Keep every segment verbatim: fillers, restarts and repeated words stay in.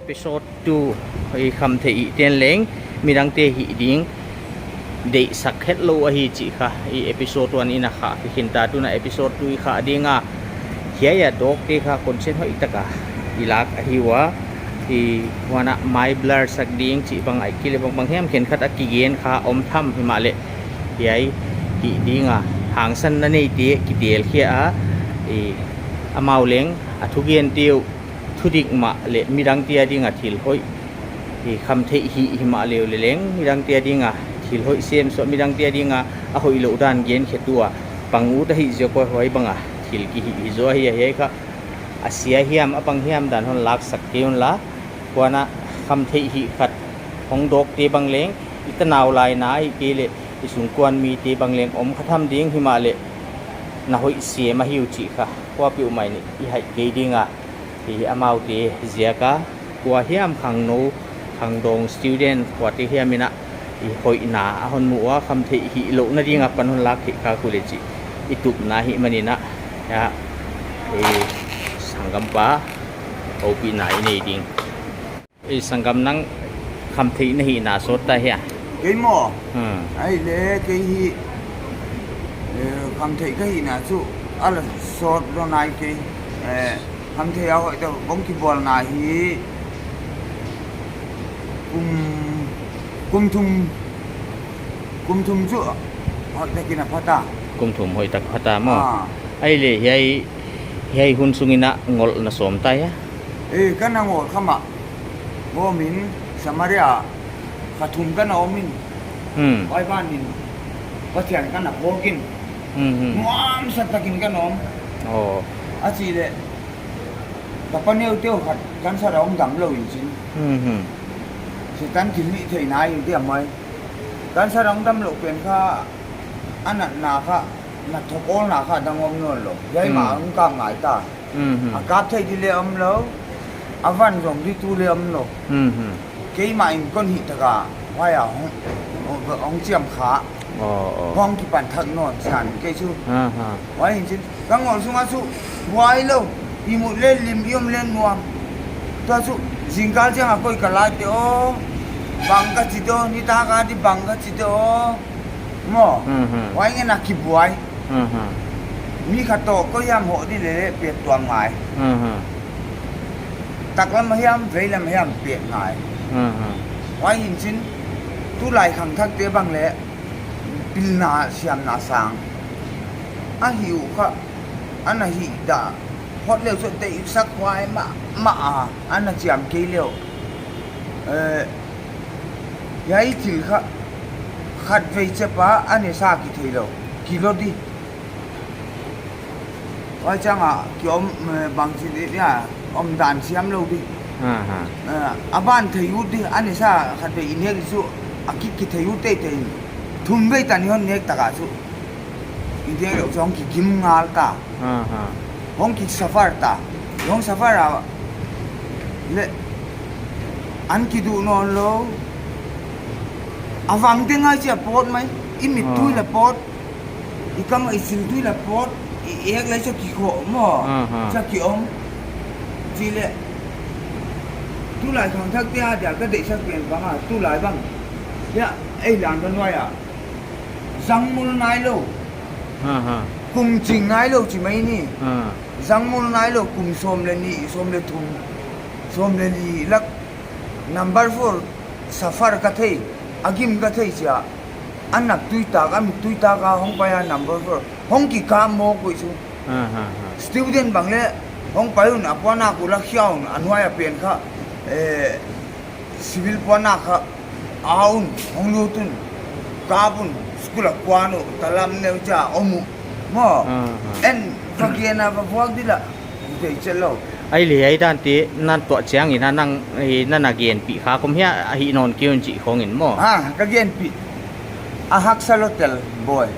Episode two i khamtheih hih ten leng midangte hih ding deihsak hetlou ahi chih kha i episode one in a khah khin ta, tun a episode two i khah ding a. Hiai a dawkte kha consent hoih taka i lak ahi ua. I huan a mai blur sak ding chih bang ahihkeileh bangbang hiam khenkhat a kigen kha om tham himahleh hiai hih ding a hangsanna neite kitel khia a, i amau leng a thugente uh thudik mah leh midangte a ding a thil hoih, i khamtheih hih himahleh leng midangte a ding a thil hoih sem suah, midangte a ding a a hoihlouh dan gen khetu a pang ut ahih ziak ua huai bang a thil kihih hi zaw ahi a. Hiai kha a sia hiam a bang hiam dan hon laksak kei unla, huan a khamtheih hih khat hong dawkte bang leng i tanau lai na ahihkeileh i sungkuan mite bang leng om kha tham ding himahleh na hoih sem ahi uh chih kha kuapeuhmah in i haih kei ding a. I amaute ziak a kua hiam khangnou, khangdawng student kuate hiam in a i hoihna a hon mu ua, khamtheih hihlouhna ding a pan hon lak theih khak uleh chih i tupna ahihman in a, i sanggampa houpihna i nei ding. I sanggam, nang khamtheih na hihna sawt ta hia? Kei maw? Hmm. Ahihleh kei hi, eh, khamtheih ka hihna chu a la sawt zaw nai kei. Eh, khamtheih a hoih ta kong kibawl na hi kum, kum thum, kum thum chu hoih takin a pha ta. Kum thum hoih tak pha ta maw? Ah. Ahihleh hiai, hiai hun sungin a ngolh na sawm ta hia? Eh, ka na ngolh kha mah. Bawm in Samaria kha thum ka na om in. Hmm. Huai ban in Pathian ka na phawk in. Hmm, hmm. Nuamsa takin ka na om. Oh. A chih leh ka pa neute uh khat cancer a hong damlou in chin. Hmm, hmm. Setan thilhih theihna in diam mai. Cancer a hong damlouh pen kha a natna kha, na thok awlna kha dang om nawn lou. Hiai mah, hmm, hong kap ngai ta. Mhm. A kap thei di leng omlou, a van zong di tu leng omlou. Mhm. Keimah in kon hih taka huai a hong, hong, hong chiam kha. Oh, oh. Hong kipan thak nawn san kei chu. Aha. Huai in chin, ka ngolh sunga chu buai lou, i mut leh lim, i om leh nuam. Tua chu zingkal chiang a koi ka lai te aw, bang ka chi de aw, nitak a di bang ka chi de aw. Maw, mhm, huai ngen a kibuai. Mhm. Mi khat toh koi hiam hoh di leh pet tuam ngai. Mhm. Taklam hiam, veilam hiam pet ngai. Mhm. Huai in chin, tulai khangthakte bang leh pilna siamna sang. A hih uh kha, a na hih dah, phot leh chu deihsak huai mahmah a, a na chiam kei leh. Eh, hiai thil kha, khatvei chep a, a nisa kitheilou, kilou di. Huai chiang a, ki om, eh, bangchi di, ya, omdan siam lou di. Aha. Eh, a ban thei ut di, a nisa khatvei i nek chu, a ki, kithei ut teitei. Thumvei tan i hon nek taka chu. I nek leh chu hong kigim ngal ta. Aha. Hong ki suffer ta. Hong suffer a leh an kiduh nawn lou. A vang te ngai chia pawt mai. I mittui, ah, la pawt. I kam a i siltui la pawt. I ek lai chia kikhoh maw. Aha. Chia ki om. Chi leh. Tulai khangthakte a dia ka deihsak pen bang a. Tulai bang. Ya, ei lan ka nuai a. Zangmul nailou. Ha, ha. Kum ching nailou chi mai ni. Ha. Zangmul nailou kum sawm leh nih, sawm leh thum, sawm leh li lak. Number four, suffer ka thei, a gim ka thei chia. A nak tui tak, a mit tui tak a hong pai a number four. Hong kikap mawk uh chu. Ha, ha, ha. Student bang leh hong pai un, a puannak uh la khia un, a nuai a pen kha. Eh, civil puannak kha, a un, hong lut un, kap un, school a kuan uh, talam neu chia om uh. Maw, ah, ah, en, va gen a, va vuak di la, i thei chet lou. Ahihleh hiai dante, nan tuah chiang in a nang, eh, nan a genpih kha, kum hiai, a hih nawn kei un chih khong in maw. Ah, ka genpih. A haksa lou tel, boy.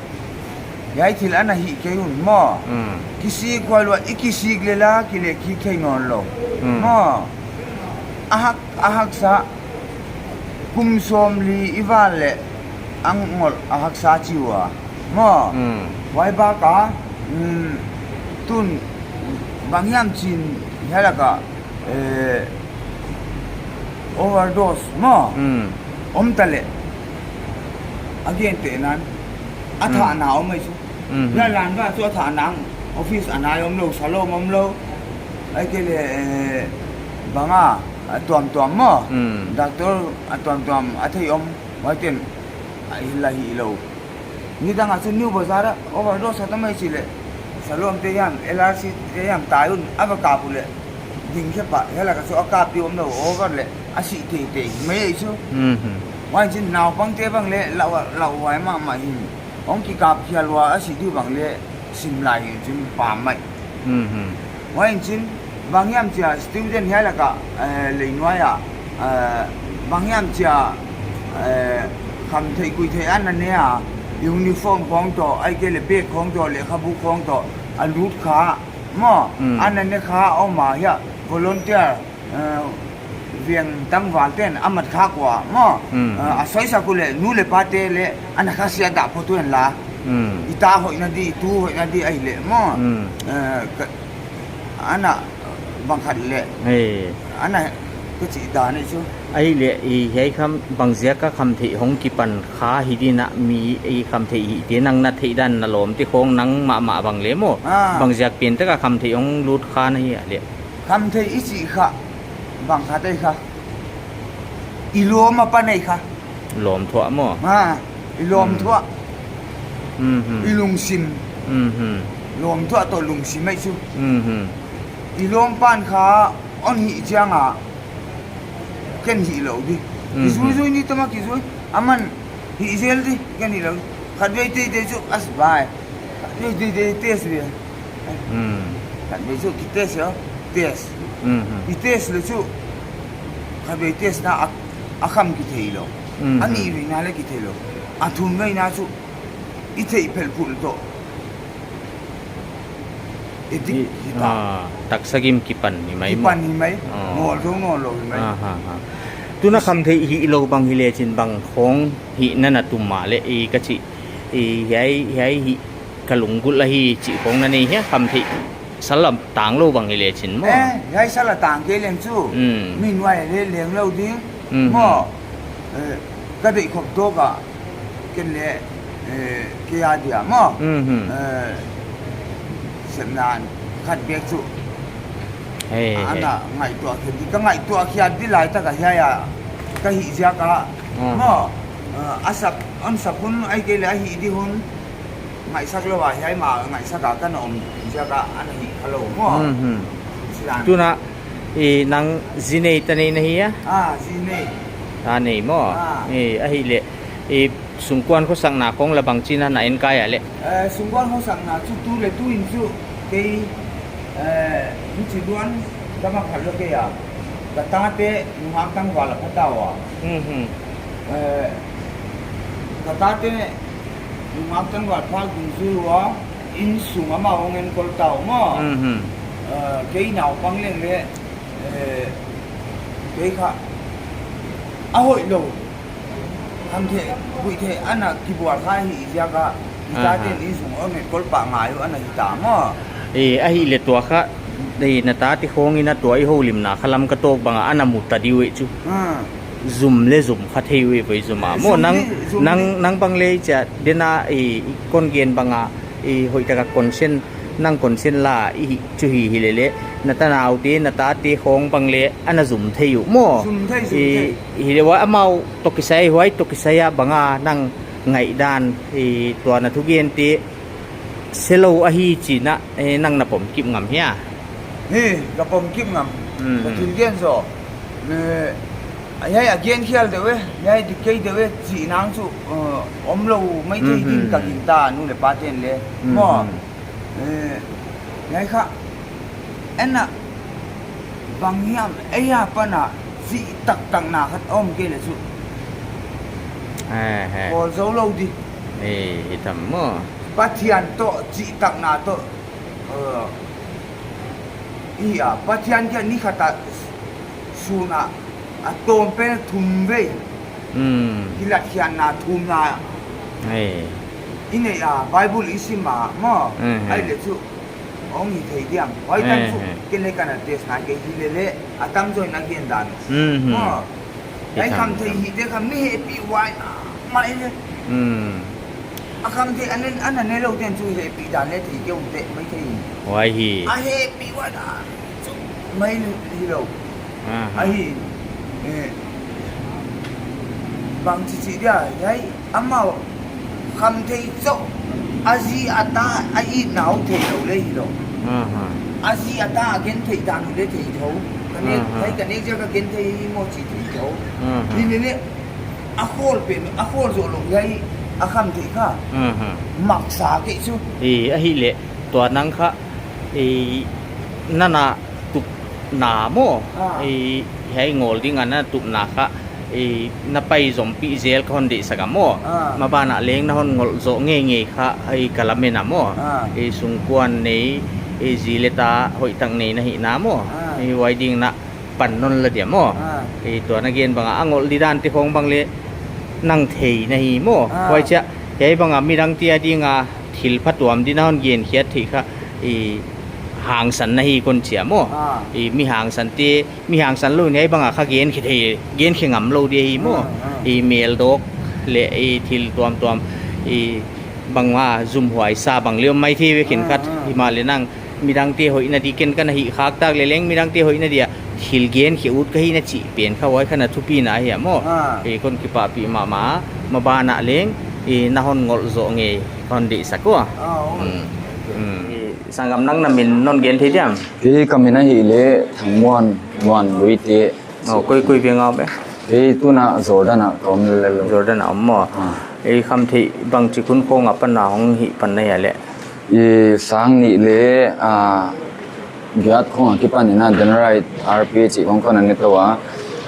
Hiai thil ana hih kei un maw. Mm. Kisik huai lua, i kisik leh la, ki leh kik thei nawn lou. Mm. Maw. A hak, a haksa, kum sawmli i val leh, a ngolh a haksa chi ua. Maw. Mm. Huai bak a, mm, tun, bang hiam chin, hiai lak a, eh, Overdose maw. Hmm. Om ta leh. A gen te nan. A Hmm. thahna om mai chu. Hmm. Hia lan ba chu a thahna. Office a nai om lou, salom om lou. Ahihkeileh, eh, bang a, a tuamtuam maw. Hmm. Doctor a tuamtuam a thei om. Huaiten a hi la hi lou. Nidang a chu New Bazar a overdose a tam mai chi leh. Salom te hiam, L R C te hiam tai un a va kap uleh. Ding khe pah, hiai lak a chu a kap di om lou, over leh a sih teitei mai chu. Mhm. Huai chin naupang te bang leh lau, lauhuai mahmah hi. Hong kikap khial ua a sih di bang leh sim lai hi chin pam mai. Mhm. Huai chin, bang hiam chia student hiai lak a, eh, leinuai a, eh, bang hiam chia, eh, khamtheih kuitheih ana ne a, uniform khong toh, ahihkeileh bag khong toh, lehkhabu khong toh, a lut kha, maw, Mm. ana ne kha om a hia, volunteer, eh, veng tangval ten a mat khak ua, maw, Mm. eh, a soisak uleh, nu leh pa te leh, ana khasia dah phot un la. Mm. I ta hoihna di, i tu hoihna di ahihleh, maw. Mm. Eh, ka, ana bang khat leh. Hei. Ana ka chih dan ahi chu. Ahihleh, i hiai kham bang ziak a khamtheih hong kipan kha hi di na mi i khamtheih hihte nang na theih dan na lawmte khong nang mahmah bang leh maw. Ah. Bang ziak pen tak a khamtheih hong lut kha na hi a leh. Khamtheih i chih kha bang khat ahi kha. I lawm apan ahi kha. Lawmthuah maw? Ah, i lawmthuah. Mm. Mhm. I lungsim. Mhm. Lawmthuah toh lungsim ahi chu. Mhm. I lawm pan kha hon hih chiang a ken hih lou di. Mhm. Kizui zui ni tama kizui. Aman hih zel di ken hih lou. Khatvei teitei chu as bai. Khatvei teitei test ve. Mm. Khatvei chu ki test a. Test. Mhm. I test leh chu. Khatvei test na a, a kham kithei lou. Mhm. A nihveina leh kithei lou. A thumveina chu i theih phelh phulh toh. Edik I, hita. Ah, taksa gim kipan hi mai maw? Kipan hi mai. Ah. Ngawl zou ngawl lou hi mai. Ah, ha, ha. Tuna khamtheih hih lou bang hi leh chin bang khong hih na na tum mahleh i ka chih. I hiai, hiai hi ka lunggulh ahi chih khong na nei hia khamtheih. Sal a tang lou bang hi leh chin maw? Eh, hiai sal a tang kei leng chu. Mm. Mi nuai leh leng lou ding. Mm. Maw. Eh, ka deih khop toh ka ken leh, eh, kei a dia maw. Mhm. Eh, sepna khat bek chu. Hei, hei. Ana ngaihtuah khe di, ka ngaihtuah khiat di lai tak a hiai a ka hih ziak a. Mhm. Maw, eh, a sak, hon sak hun ahihkeileh a hih di hun. Ngaihsak lou a hiai mah ngaihsak a ka na om ziak a ana hih kha lou maw. Mhm. Silan. Tuna, i nang zi nei ta nei na hi a? Ah, zi nei. Ta nei maw? Ah. I, ahihleh, i sungkuan khosakna khong la bang chin a na en kai a leh? Eh, sungkuan khosakna chu tu leh tu in chu kei, eh, mi chi duan ka ma khat lou kei a. Ka tate nungak tangval a pha ta ua. Mhm. Eh, ka tate nungak tangval phak dungzui ua, innsung amau hong enkol ta ua maw. Mhm. Eh, kei naupang leng leh, eh, kei kha a hoih lou. Khamtheih, kuitheih ana kibual kha hi ziak a, i tate Aha. innsung hong enkol pah ngai uh ana hi ta maw. Eh, ahihleh tua kha, eh, na tate khong in a tua i houlimna kha Lamka tawk bang a ana mu ta di uh chu. Ah. Zum leh zum kha thei uh voi zum a. Maw, Zum nang, di, zum nang, di. nang bang leh chia den a, eh, kon gen bang a, eh, hoihtak a consent, nang consent la, i hi, chu hi hi leh leh. Na tanaute, na tate khong bang leh, ana zum thei uh maw. Zum thei, zum Eh, thei. Hileh ua amau toh kisai, huai toh kisai a bang a nang ngaihdan, eh, tua na thugente se lou ahi chih na, eh, nang na pom kip ngam hia? Hi, ka pom kip ngam. Mm. Ka thil gen zaw. Eh, hiai a gen khial deuh e, hiai dik kei deuh e, chih nang chu, eh, om lou mai thei din ka Mhm. gingta, nu leh pa ten leh. Mhm. Maw. Eh, hiai kha, en a, bang hiam, ei apan a, chih taktakna khat om kei leh chu. Eh, eh. Bawl zou lou di. Eh, i tam maw. Pathian toh, chih takna toh. Eh, i a, Pathian kia ni khat a, sun a, a tawm pen thum vei. Hmm. Kilatkhiatna thumna. Hei. I neih a, Bible i sim a, maw. Hmm, hmm. Ahihleh chu, hong hi thei diam. Huai tan chu, Hmm, hmm. ken leh ka na test na kei hi leh leh, a tamzaw in a gen dan. Hmm, hmm. Maw. Ai, khamtheih hite kha mi hehpih huai mahmah e. Hmm. A khamtheih a ne, a na ne lou ten chu hehpih dan le thei kei uh te mai thei. Huai hi. A hehpih huai dan chu mai hilou. Aha. Ahi, eh, bangchi chi dia, hiai, amau khamtheih chauh, a zi a ta, a itna uh theilou le hilou. Aha. A zi a ta a gentheih dan uh le thei thou. Ka nek, aha, hiai ka nek ziak a gentheih hi maw chi thei thou. Aha. Hilele, a khawl pen, a khawl zoh lou hiai, a khamtheih kha. Aha. Maksa kei chu. E, ahihleh, tua nang kha, e, nana tupna maw. Ah. E, hiai ngawl ding a na tupna kha, e, na pai zompih zel ka hon deihsak a maw. Ah. Maban ah leng na hon ngolh zoh ngeingei kha, e, ka lamen a maw. Ah. E, sungkuan nei, e, zi le ta hoihtak nei na hihna maw. Ah. E, huai ding na pan non la dia maw. Ah. E, tua na gen bang a, a ngolh di dan te khong bang le nang thei na hi maw. Ah. Huai chia, hiai bang a midang te a ding a thil phatuam di na hon genkhiat theih kha, e, hangsan na hi kon chia maw. Ah. E, mi hangsan te, mi hangsan lou in hiai bang a kha genkhe thei, genkhe ngam lou di hi maw. Ah, ah. E, meldawk le, e, thil tuamtuam, e, bang a zumhuai sa bang le om maithei ve khin khat, ah, ah, himahleh nang midang te hoihna di ken ka na hih khak tak le leng midang te hoihna di a thil genkhe ut ka hi na chih pen kha huai kha na thupina hi a maw. Ah. E, kon kipahpih mahmah, maban ah leng, e, na hon ngolh zoh ngei ka hon deihsak ua. Ah, oh. Hmm. Hmm. E, sanggam nang na min non gen thei diam? Kei ka min ahihleh Thangmuan, Muan Luite. Oh, koi, koi veng a om e? Kei tuna Jordan ah ka om lel lou. Jordan ah om maw? Ah. E, khamtheih bangchi hun khong a pan a hong hih pan na hia le? I sang nih le, ah, giat khong a kipan in a, Denrite R P chih khong kon a ne tou a.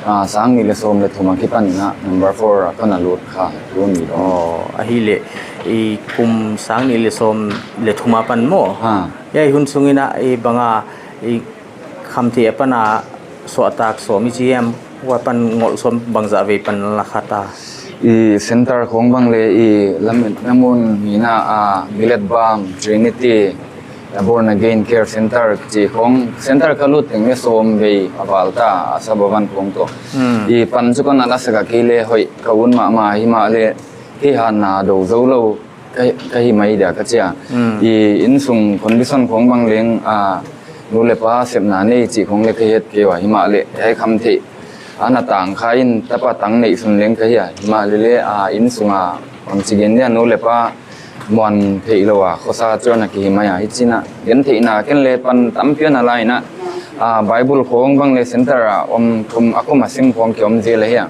Ah, sang nih le sawm le thum a kipan in a, number four a kon a lut kha, tuni dong. Oh, ahihleh, i kum sang nih le sawm le thum a pan maw? Ha. Hiai hun sung in a, i bang a, i khamtheih apan a suahtak sawm i chi em, huai pan ngolh sawm bangzah vei pan la khat a? I center khong bang le i lametna mun hi na a, Bilet Bam, Trinity, a Born Again Care Center chih khong, center ka lut teng le sawm vei a val ta a, Sabbavan khong toh. Hmm. I pan chu kon a la sak a, kei le hoih ka ut mahmah himahleh kei hatna dou zou lou ka, ka hi mai dia ka chi a. Hmm. I insung condition khong bang leng, a, nu le pa sepna nei chih khong le ka het kei ua, himahleh hiai khamtheih ana tang kha in tapa tang neih sun leng ka hi a, himahleh le, a, insung a bangchi gen dia nu le pa muan theih lou a, khosa chuan a kihi mai a, hichi'n a gentheihna ken le pan tampi ana la in a, a, Bible khong bang le center a om thum a kum a sim khong ki om zel ahi a.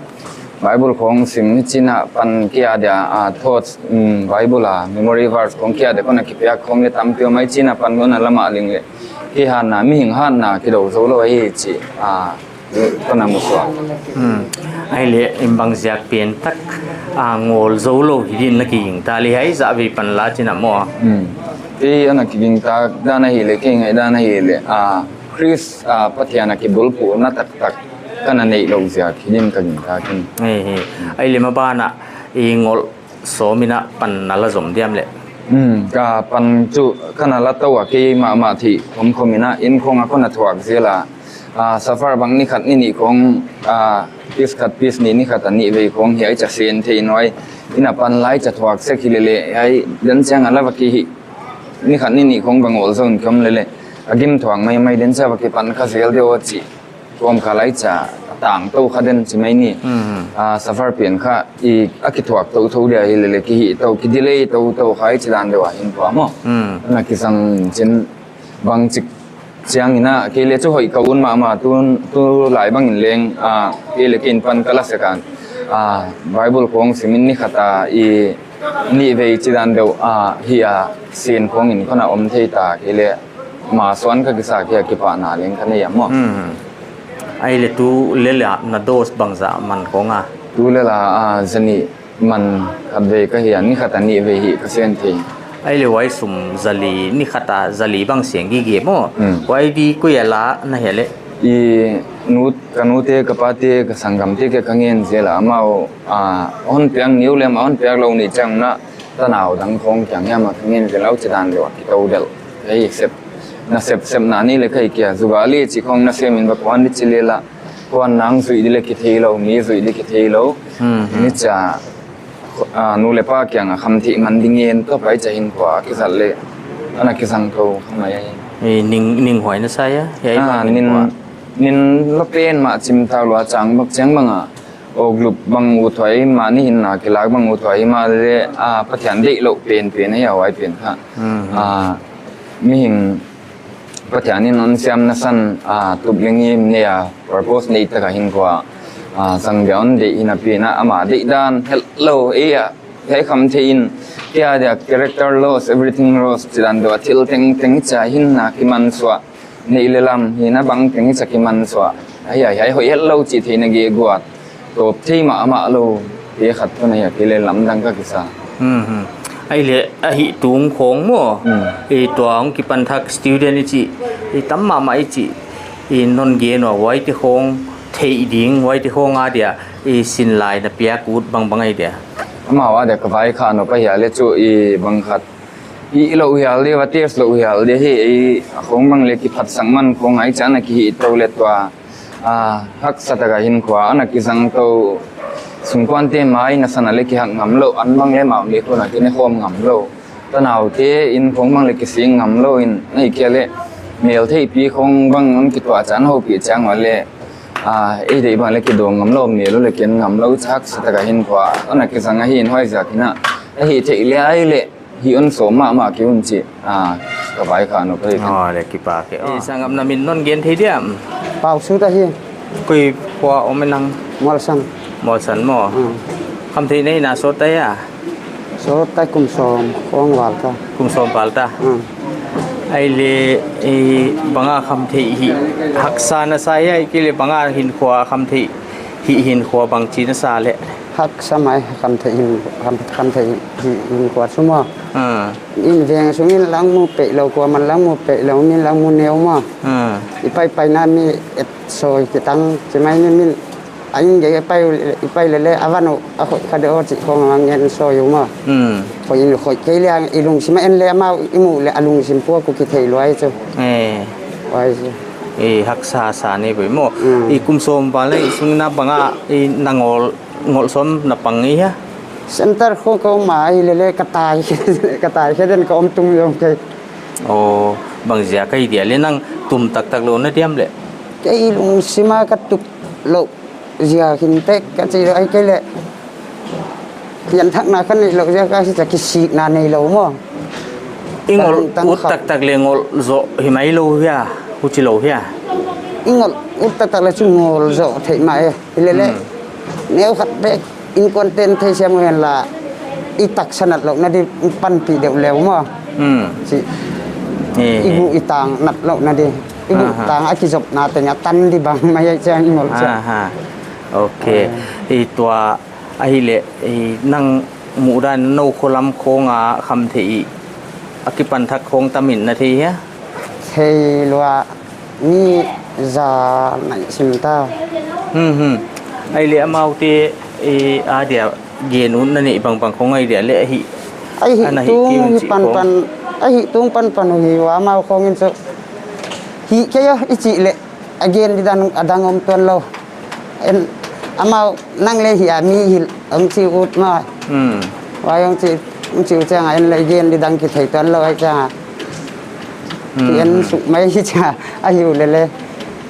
Bible khong sim hichi'n a pan kia dia, a, thoughts, um, Bible a memory verse khong kia dia kon a kipiak khong le tampi om a, hichi'n a pan kon a la mah leng le. Kei hatna, mihing hatna kidou zou lou ahi chih, a, kon a mu suak. Hmm. Ahihleh in bang ziak pen tak, a, ngol zou lou hi din na kiging ta le hiai zah vei pan la chi'n a maw? Hmm. Kei ana kiging tak dan ahihleh, kei ngaihdan ahihleh, a, Khrist, a, Pathian a kibulphuhna taktak kon a neih lou ziak hi din ka gingta ken. He, he. Ahihleh maban a i ngol sawm in a pan na la zom diam le? Hmm, ka pan chu kon a la tou a, kei mahmah theih khomkhom in a, in khong a kon a thuak zel a. A, suffer bang ni khat ni nih khong, a, piece khat piece nih ni khat a nih vei khong hiai cha sen thei nuai. In a pan lai cha thuak sek hi lele, hiai dan chiang a la va kihih ni khat ni nih khong bang ngol zou in ki om lele. A gim thuak maimai dan chiang va kipan kha zel deuh chih. Kawmkal a i cha tang tou kha den chi mai ni. Hmm. A, suffer pen kha i a kithuak tou tou dia hi lele, kihih tou, kidelay tou tou kha i chi dan deuh a hin pua maw. Hmm. Na kisang chin bangchik chiang in a, kei le chu hoih ka ut mahmah tu, tulai bang in leng, a, kei le kei in pan ka la sek a. A, Bible khong sim in ni khat a i nih vei chi dan deuh, a, hi a, sin khong in kon a om thei ta, kei le ma suan ka kisa kia kipahna leng ka nei a maw. Hmm. Ahihleh tu lel a na dose bangzah man khong a? Tu lel a, a, zanih man khat vei ka hi a, ni khat a nih vei hi ka sen thei. Ahihleh huai sum zali, ni khat a zali bang siang gige maw? Hmm. Huai di koi a la na hia le? I nu, ka nute, ka pate, ka sanggamte kia ka ngen zel a, amau, a, hon piak ni uleh amau hon piak lou ni chiang na, tanau dang khong kiang hiam a ka ngen zel a, huchi dan deuh a kitou delh. Hei sep, na sep, sepna ni le ka hi kia, zugali chi khong na sem in va kuan di chi le la. Kuan nang zui di leh kithei lou, mi zui di kithei lou. Hmm, hmm. Ni cha, ah, nu leh pa kiang a khamtheih man ding in toh pai cha hinkhua kizat leh ana kizang tou kha mai. Eh, ning, ning huai na sa hia? Hiai Ah, bang nin, hinkhua. Nin la pen mah chim ta lua chang bak chang bang a. O group bang ut huai mah ni hin na kilak bang ut huai mah leh, ah, Pathian deih lou pen pen hia huai pen kha. Hmm, hmm. Ah, mihing Pathian in hon siamna san, ah, tup leh ngim nei a, purpose nei tak a hinkhua, ah, sang dia hon deih hinapi in a, amah deihdan, hello, eh, ah, hiai khamtheih in, kia dia character loss, everything loss, chidan deuh a thil tengteng cha hinna kimansuah, neih leh lam, hihna bangteng cha kimansuah. Hiai, hiai, hiai hoih hello chih theihna geh guat. Tawp thei mahmah lou, te khat tuh na hia, kei leh lamdang ka kisa. Hmm, hmm. Ahihleh, a hih tung khong maw. Hmm. I tua hong kipan thak student i chih, i tam mahmah i chih, i non gen ua huaite khong theih ding, huaite khong a dia, i sinlai na piak ut bangbang ahi dia. Amau a dia ka vaikhak nop ahia leh chu i bang khat. I lou hial dia, va test lou hial dia hi, i a khong bang leh kiphatsak man khong ai chan a kihih tou leh tua. Ah, haksa tak a hinkhua, ana kizang tou sungkuante mai na san a leh kihak ngam lou, an bang leh mau ni khun a kine khawm ngam lou. Tanaute in khong bang leh kising ngam lou in, nei kia leh mel theipi khong bang hon kituah chan houpih chiang ua leh. Ah, ei deih bang leh kidong ngam lou, mel leh ken ngam lou, haksa tak a hinkhua, ana kizang a hin huai ziak in a, a hih theih leh ai leh. Hi un sawm mahmah ki un chih, ah, ka vaikhak nop hi. Oh, leh kipak e. Oh. Eh, sanggam na min non gen thei diam? Pau Sut ahi. Koi khua om e nang? Mualsan. Mualsan maw? Hmm. Khamtheih nei na sawt ta hia? Sawt ta kum sawm khong val ta. Kum sawm val ta? Hmm. Ahihleh, eh, bang a khamtheih hih haksa na sa hia, ahihkeileh bang a hinkhua khamtheih hih hinkhua bangchi na sa leh? Haksa mai khamtheih hin, kham, khamtheih hih hinkhua chu maw. Ah. In veng sung in lang mu peih lou, kuaman lang mu peih lou, min lang mu neu maw. Ah. I paipaina mi et soi kitang, chi mai ni min a in gei i pai, i pai leh leh, a van uh, a khoih kha deuh chih khong a ngen soi uh maw. Hmm. Khoih in khoih kei leh, i lungsim a en leh amau i muh leh a lungsim puak uh kithei lua chu. Eh. Huai chu. Eh, haksa sa ni boi maw. Hmm. I kum sawm val leh i sung na bang a, i na ngol ngol sawm na pang i hia? Center khong ka om a, ahihleh leh ka tai, ka tai khe den ka om tung zong kei. Oh, bang ziak ahi dia leh nang tum taktak lou na diam leh? Kei lungsim a ka tup lou ziak in tek ka chi lou ahihkeileh. Pianthakna ka neih lou ziak a si cha kisikna nei lou maw. I ngol ut taktak leh ngol zoh hi mai lou hia, huchi lou hia? I ngol ut taktak leh chu ngol zoh theih mah e. Hilele, hmm, neu khat bek, inkuanten theisiam uh hen la, i taksa nat louhna di panpih deuh leu maw. Hmm. Chi, eh, i guh i tang nat louhna di. I guh, aha, tang a kizopna teng a tan di bang mai ai chiang i ngol chiang. Aha. Ok. Ah. I tua ahihleh, i nang muhdan nou kholam khong a khamtheih a kipan thak khong tam in na thei hia? Thei lua. Mi za nai sim ta. Hmm, hmm. Ahihleh amaute, eh, a dia gen ut na neih bangbang khong ahi dia leh ahi. Ahi ana hi tung kiun hi chih pan khong. Pan, ahi tung pan pan uh hi ua amau khong in chu. Hi kei a i chih leh a gen di dan a dang om tuan lou. En, amau nang leh hi a mi hi ong chi ut maw. Hmm. Huai ong chi, ong chi ut chiang a en leh gen di dang kithei tuan lou ai chiang a. Hmm. Ti en suk mai hi chiang a, ahi ulele.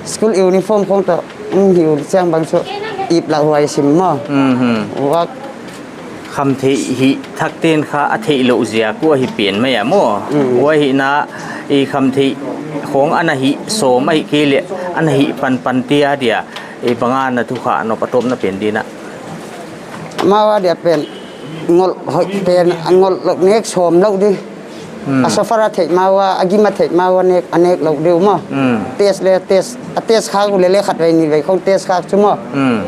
School uniform khong toh, ong hi u chiang bang chu ip lah huai sim maw. Hmm, hmm. Huai khamtheih hih thakten kha a theih louh ziak uh ahi pen mai a maw. Hmm. Huai hihna, i khamtheih khong ana hih sawm ahihkeileh, ana hih panpan te a dia. I bang a na thukhak nop a tawpna pen di na. Amau a dia pen ngol hoih pen, a ngol louh nek sawm lou di. Hmm. A suffer a theih ma ua, a gim a theih ma ua nek, a nek lou di uh maw. Hmm. Test leh test, a test khak ulele khatvei nihvei khong test khak chu maw. Hmm.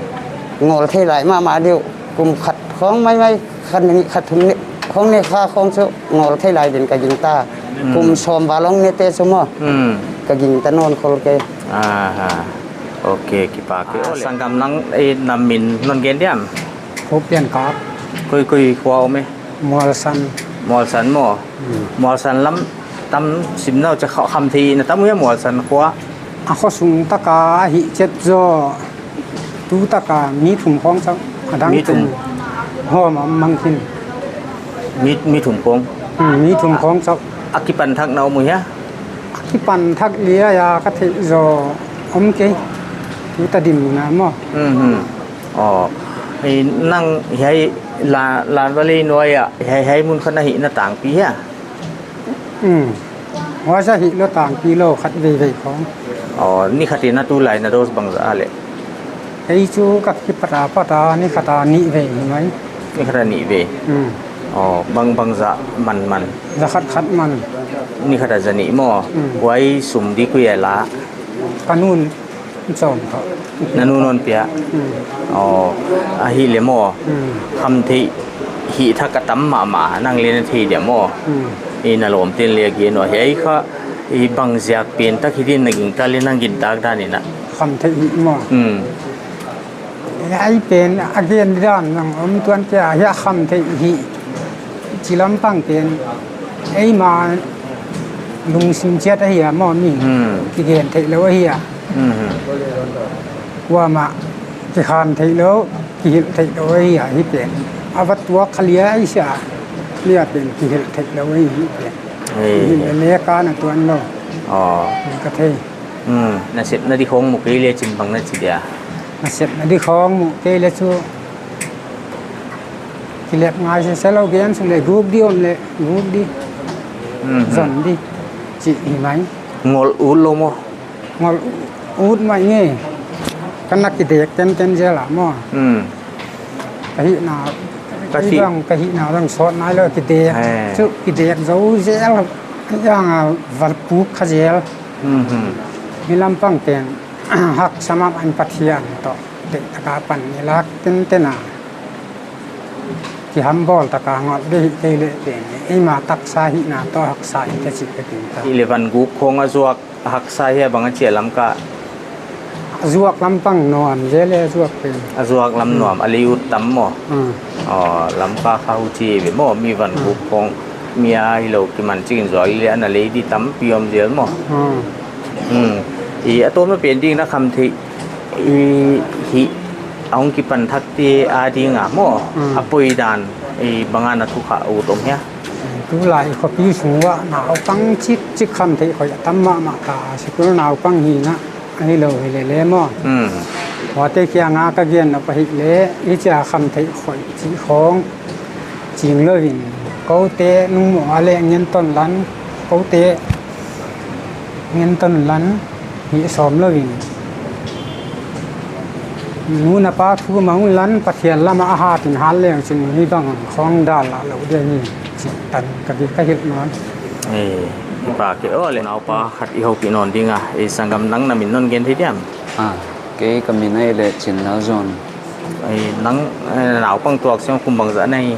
Ngol thei lai mahmah di uh, kum khat khong maimai, khat nih khat thum nih khong nek khak khong chu ngol thei lai din ka gingta. Hmm. Kum sawm val ong ne te chu maw. Hmm. Ka gingta nawn khol kei. Aha. Ok, kipak e. Ah, sanggam nang, eh, na min non gen diam? Khupian Kap. Koi, koi khua om e? Mualsan. Mualsan maw? Hmm. Mualsan lam tam sim nau cha kha-, khamtheih na tam uh hia Mualsan khua? A khosung tak a hih chet zaw. Tu taka mi thum khong chauh, a dang Mi thum. Ten hom a mang khin. Mi, mi thum khong. Hmm, mi thum khong chauh. A kipan thak na om uh hia? A kipan thak lia ya ka theih zaw om kei. Tu ta din na maw. Mhm. Oh. Ei nang hiai la, Lanvale nuai a, hiai, hiai mun kha na hihna tangpi hia? Hmm. Huai sa hi lou tangpi lou khat veivei khong. Oh, ni khat in a tulai na dose bangzah a le? Ei chu ka kipat a pat a ni khat a nih vei hi mai. Ni khat a nih vei. Hmm. Oh, bang bangzah man man. Za khat khat man. Ni khat a za nih maw. Hmm. Huai sum di koi a la? Ka nun. Chom tho. Na nu non pia. Hmm. Oh, ahihleh maw. Hmm. Khamtheih hih thak a tam mahmah, nang le na thei dia maw. Hmm. I na lawmte'n le gen uh hiai kha, i bangziak pen tak hi din na gingta le nang gintak dan in a. Khamtheih hih maw. Hmm. Hiai pen a gen dan nang om tuan kia, hiai khamtheih hih. Chi lampang pen. Eimah lungsim chiat ahi a maw mi. Hmm. Kigen theih lou ahi a. Mhm. Kuamah kikhan theih lou, kihilh theih lou ahi a hi pen. A va tuak kha lia i sia. Lia pen kihilh theih lou ahi hi pen. Ei. Kihilh le ka na tuan lou. Oh. Ka thei. Hmm. Na sepna di khong mu kei le chin bang na chi dia? Na sepna di khong mu kei le chu. Kilep ngai se se lou gen su le guk di om le guk di. Mhm. Zon di. Chi hi mai. Ngol ut lou maw. Ngol ut mai nge. Ka na kidek tenten zel a maw. Hmm. Ka hihna, ka hih. Ka hihna dang sawt nai lou kidek. Eh. Chu kidek zou zel. Yang a val puk kha zel. Mhm. Mi lampang pen haksa mahmah in Pathian toh. Deih taka pan ni lak tenten a. Kihambawl taka ngol di hi kei le pen. Eimah taksa hihna toh haksa hi ka chi ka ting ta. Eleven guk khong a zuak haksa hia bang a chia Lamka? A zuak lampang nuam zel e a zuak pen. A zuak lam nuam, a lei ut tam maw? Hmm. Oh, Lamka kha huchi ve maw, mi van guk khong mi a hilou kiman chikin zuak le ana lei di tampi om zel maw? Hmm. Hmm. I a tawpna pen ding na khamtheih i hih a hong kipan thak te a ding a maw? Hmm. A poi dan i bang a na thukhak ut om hia? Tulai khopi sung uah naupang chikchik khamtheih khoih a tam mahmah ta, sikul naupang hi na, ahilou hi le le maw. Hmm. Huate kianga ka gen nop ahihleh, i chia khamtheih khoih chih khong ching lou in, koute nung maw a le ngen ton lan, koute ngen ton lan, hih sawm lou in. Nu na pa thu mang lan Pathian lama a hat in hat leng chin mi bang khong dal la lou dia hi. Chi tan ka di ka hilh nawn. Eh, i pa ke o le. Naupa khat i houpih nawn ding a, i sanggam nang na min non gen thei diam? Ah, kei ka min ahihleh Chinlalzon. Ei, nang, eh, naupang tuak siang kum bangzah na hi?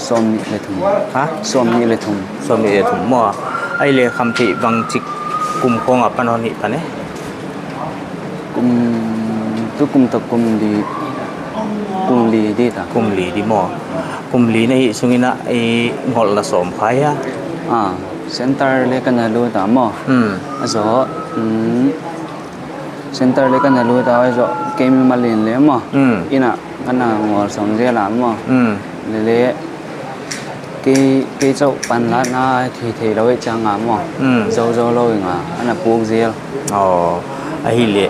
Sawmnih le thum. Ha? Sawmnih le thum. Sawmnih le thum maw. Ahihleh khamtheih bangchik kum khong a pan hon hih pan e? Kum, tu kum toh kum li, kum li di ta. Kum li di maw. Kum li na hih sungin a, i ngolh na sawm kha hia? Ah, center le ka na lut a maw. Hmm. A zo, hmm. Center le ka na lut a, a zo kei mi malin le maw. Hmm. Inn a ka na ngol sawm zel a maw. Hmm. Lele kei, kei chauh panlatna thei theilou i chang a maw. Hmm. Zou zou lou i nga, ana puk zel. Oh, ahihleh,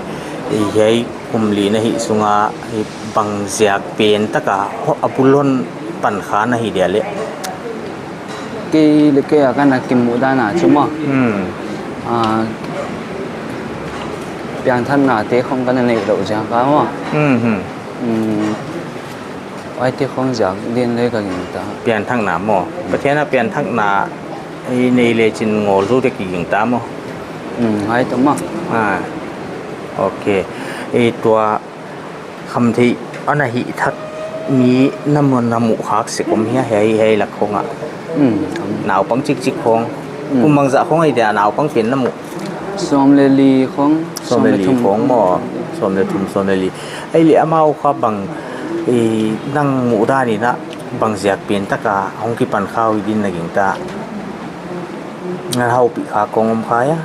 i hiai kum li na hih sunga, i bangziak pen taka, ho, a bul hon pan kha na hi dia le? Kei le kei a ka na kimuh dan a chu maw. Hmm. Ah, piangthakna te khong ka na neih lou ziak a maw. Hmm, hmm. Hmm. Huaite khong ziak din le ka gingta. Piangthakna maw. Pathian a piangthakna i nei le chin ngol zou te kigingta maw. Hmm, huai toh maw. Ah. Ok. I tua khamtheih ana hih thak mi na mu, na muh khak sek om hia hiai, hiai lak khong a. Hmm. Naupang chikchik khong. Hmm. Kum bangzah khong ahi dia naupang pen na muh? Sawm le li khong. Sawm le li khong maw. Sawm le thum, sawm le li. Ahihleh amau kha bang, eh, nang muh dan in a bangziak pen taka hong kipan kha uh din na gingta? Na houpih kha khong om kha hia?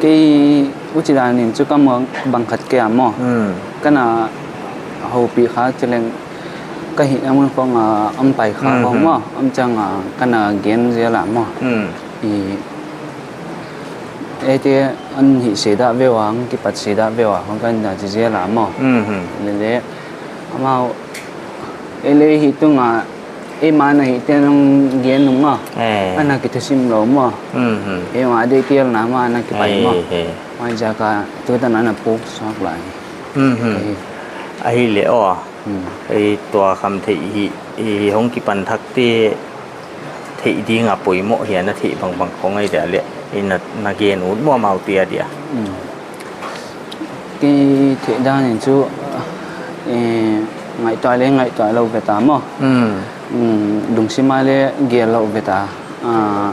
Kei Huchi dan in chu ka muang bang khat kei a maw. Hmm. Ka na houpih kha chi leng ka hihna mun khong a om pai kha Hmm, khong hmm. maw. Om chiang a ka na gen zel a maw. Hmm. I, eite an hih seidah veu a, an kipat seidah veu a, khong ka na chi zel a maw. Hmm, hmm. Lele, amau, ei leh hih tung a, eimah na hihte nong gen nung maw. Eh. Ana kithusim lou maw. Hmm, hmm. Eimah deihtelna mah ana kipan maw. Ai, he. Huaiziak a tutan ana puk suak lai. Hmm, hmm. Ai. Ahihleh aw. Hmm. Ei tua khamtheih hih, ei hong kipan thakte theih ding a poimoh hia na theih bangbang khong ai dia leh. Ei na, na gen ut maw amau te a dia. Hmm. Kei theih dan in chu, eh, ngaihtuah leh ngaihtuah lou ve ta maw. Hmm. Hmm, lungsim a leh gel lou ve ta. Ah,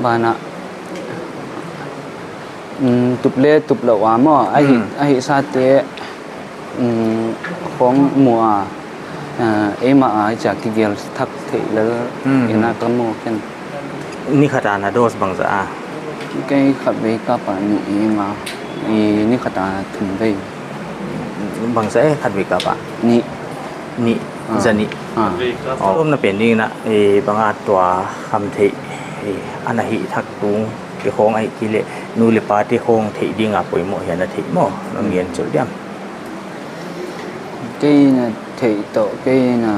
banah, hmm, tup leh tup lou a maw. Ahi, Hmm. ahi sate, um, khong mu a, ah, eimah a hichia kigel thak theih lel Hmm. in a ka mu ken. Ni khat a na dose bangzah a? Kei khatvei kap a nih i nga, i ni khat a thumvei. Bangzah e khatvei kap a? Nih. Nih, Ah. za nih. Ah. Aw. Tawpna pen ding in a, eh, bang a tua khamtheih, eh, ana hih thak tung te khong ahihkeileh, nu leh pa te khong theih ding a poimoh hia na theih maw, nong gen chul diam. Kei na theih toh, kei na,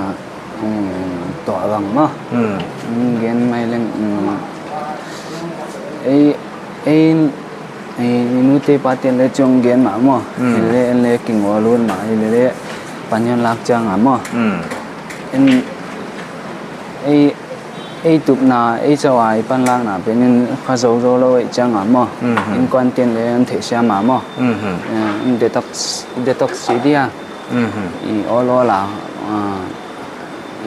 um, tuah bang maw. Hmm. Um, gen mai leng, um, ei, ei, ei, i nu te pa te leh chong gen mah maw. Hmm. Ei leh, ei leh kingawl ut mah, ei leh, panhon lak chiang a maw. Hmm. En, ei, ei tupna, ei chauh a, ei panlakna pen in kha zou zou lou ei chiang a maw. Hmm, hmm. Innkuan ten leh an theihsiam a maw. Hmm, hmm. Eh, in detox, detox si dia. Mhm. I awl awl a, ah,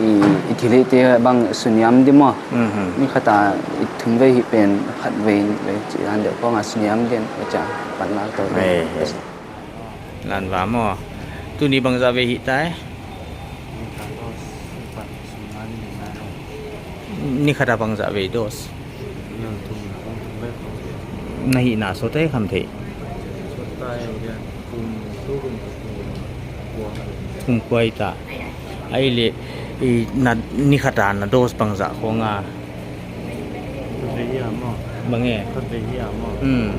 i, i thilhihte bang suniam di maw. Mhm. Ni khat a i thumvei hih pen khatvei vei chi dan deuh khong a suniam den ka cha panlak tou. Hei, hei. Lan va maw. Tuni bangzah vei hih tai? Ni khat a bangzah vei dose? Na hihna sawt e khamtheih? Kum kua i ta. Ahihleh, i, na, ni khat a na dose bangzah khong a? Bang e? Hmm.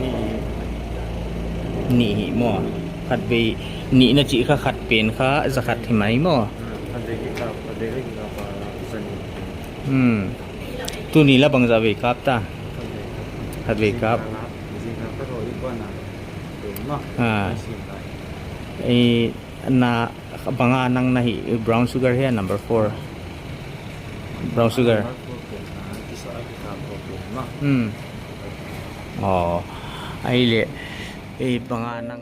Nih hih maw. Khatvei, nih na chih kha khat pen kha za khat hi mai maw. Hmm. Tuni la bangzah vei kap ta? Khatvei kap. Ah. Eh, na bang a nang na hih brown sugar hia number four? Brown sugar. Hmm. Aw. Ahihleh, eh, bang a nang